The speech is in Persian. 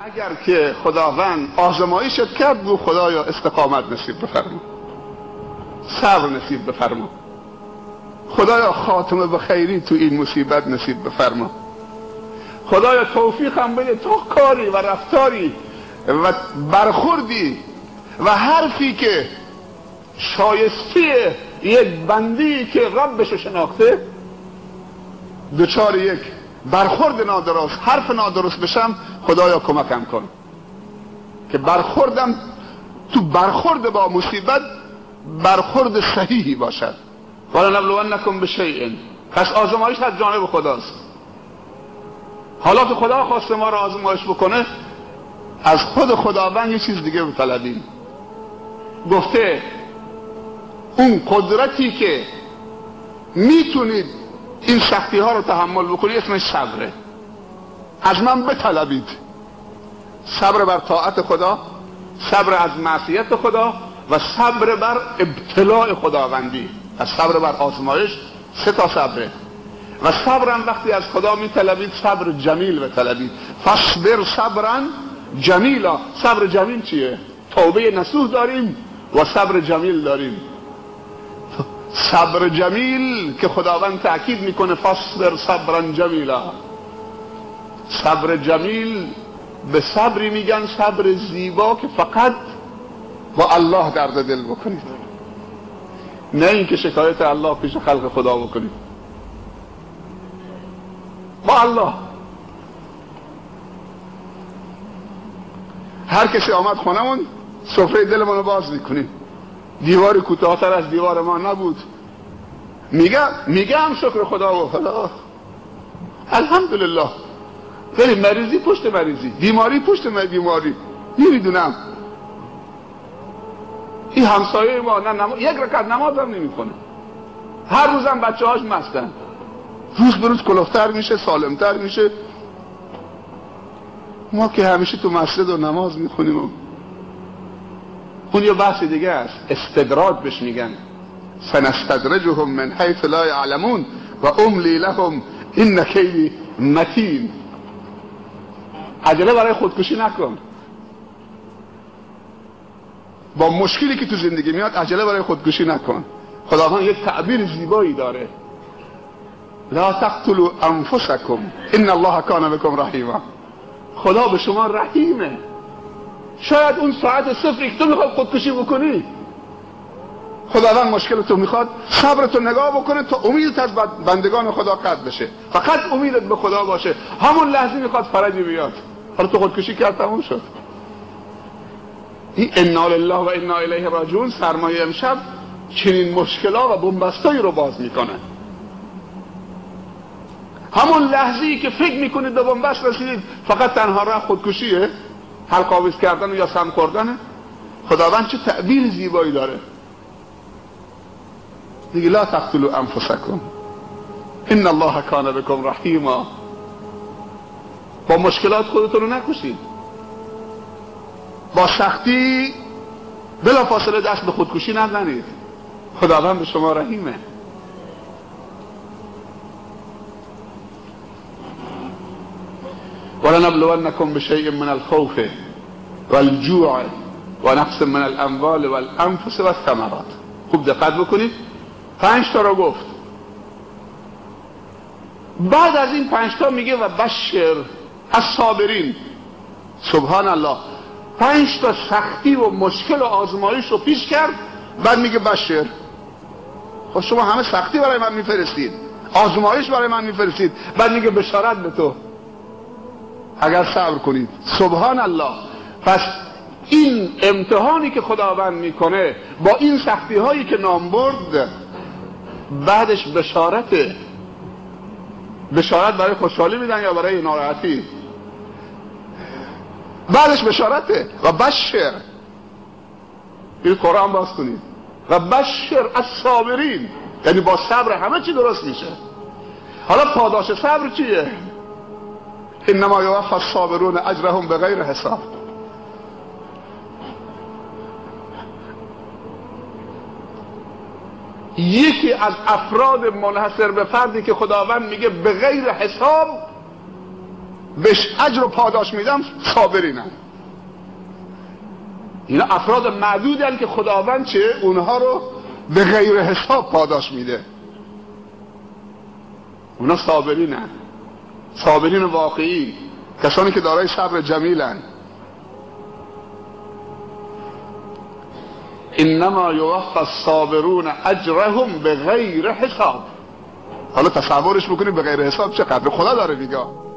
اگر که خداوند آزمایشت کرد، گو خدایا استقامت نصیب بفرما، صبر نصیب بفرما، خدایا خاتمه به خیری تو این مصیبت نصیب بفرما، خدایا توفیق هم بده تا کاری و رفتاری و برخوردی و حرفی که شایسته یک بندی که ربش شناخته دچار یک برخورد نادرست، حرف نادرست بشم، خدایا کمکم کن که برخوردم تو برخورد با مصیبت برخورد صحیحی باشد. ولنبلونکم بشیء. پس آزمایش از جانب خداست. حالا که خدا خواسته ما را آزمایش بکنه، از خود خداوند یه چیز دیگه بطلبیم. گفته اون قدرتی که میتونید این سختی ها رو تحمل بکنید اسمش صبره. از من بطلبید صبر بر طاعت خدا، صبر از معصیت خدا و صبر بر ابتلاء خداوندی. از صبر بر آزمایش سه تا صبره. و صبرم وقتی از خدا میطلبید صبر جمیل بطلبید. فاصبر صبرا جمیلا. صبر جمیل چیه؟ توبه نصوح داریم و صبر جمیل داریم. صبر جمیل که خداوند تأکید میکنه فاصبر صبرا جمیلا. صبر جمیل به صبری میگن صبر زیبا که فقط با الله درد دل بکنید، نه اینکه شکایت الله پیش خلق خدا بکنید. با الله هر کسی آمد خونمون سفره دلمون رو باز میکنیم. دیوار کوتاه‌تر از دیوار ما نبود. میگم شکر خدا و خدا الحمدلله. ولی مریضی پشت مریضی، بیماری پشت بیماری، نمیدونم این همسایه ما نه یک رکعت نماز هم نمیخونه، هر روزم بچه‌هاش مستن، روز به روز کلفتر میشه، سالمتر میشه. ما که همیشه تو مسجد و نماز میخونیم. اون یه بحث دیگه است، استدراج بهش میگن. سنستدرجهم من حیث لا یعلمون و املی لهم ان کیدی متین. عجله برای خودکشی نکن. با مشکلی که تو زندگی میاد عجله برای خودکشی نکن. خداوند یک تعبیر زیبایی داره، لا تقتلوا انفسکم ان الله کان بکم رحیما. خدا به شما رحیمه. شاید اون ساعت صفری که تو میخواد خودکشی بکنی، خداوند مشکل تو میخواد صبرتو نگاه بکنه تا امیدت از بندگان خدا قطع بشه، فقط امیدت به خدا باشه. همون لحظه میخواد فرجی بیاد. حالا تو خودکشی کرد، تموم شد. این انا لله و انا الیه راجعون سرمایه امشب چنین مشکلا و بنبستایی رو باز میکنه. همون لحظه‌ای که فکر میکنید به بنبست رسیدید، فقط تنها راه خودکشیه، حلق آویز کردن یا سم خوردنه. خداوند چه تعبیر زیبایی داره، میگه لا تقتلوا انفسکم ان الله کان بکم رحیما. با مشکلات خودتون رو نکشید، با سختی بلا فاصله دست به خودکشی نزنید. خداوند به شما رحیمه. ولنبلونکم بشیء من الخوف والجوع ونقص من الاموال والانفس والثمرات. خوب دقت بکنید، 5 تا رو گفت. بعد از این 5 تا میگه و بشر الصابرین. سبحان الله، 5 تا سختی و مشکل و آزمایش رو پیش کرد، بعد میگه بشر. خب شما همه سختی برای من میفرستید، آزمایش برای من میفرستید، بعد میگه بشارت به تو اگر صبر کنید. سبحان الله. پس این امتحانی که خداوند میکنه با این سختی هایی که نام برد، بعدش بشارته. بشارت برای خوشحالی میدن یا برای ناراحتی؟ بعدش بشارته و بشر. این قرآن باز کنید، و بشر الصابرین، یعنی با صبر همه چی درست میشه. حالا پاداش صبر چیه؟ انما یوفی الصابرون اجرهم بغیر حساب. یکی از افراد منحصر به فردی که خداوند میگه به غیر حساب بهش اجر و پاداش میدم صابرینن. اینا افراد معدودن که خداوند چه اونها رو به غیر حساب پاداش میده. اونا صابرینن، صابرین واقعی، کسانی که دارای صبر جمیلن. انما یوفى الصابرون اجرهم بغیر حساب. حالا تصورش بکنید به غیر حساب چقدر خدا داره میگه.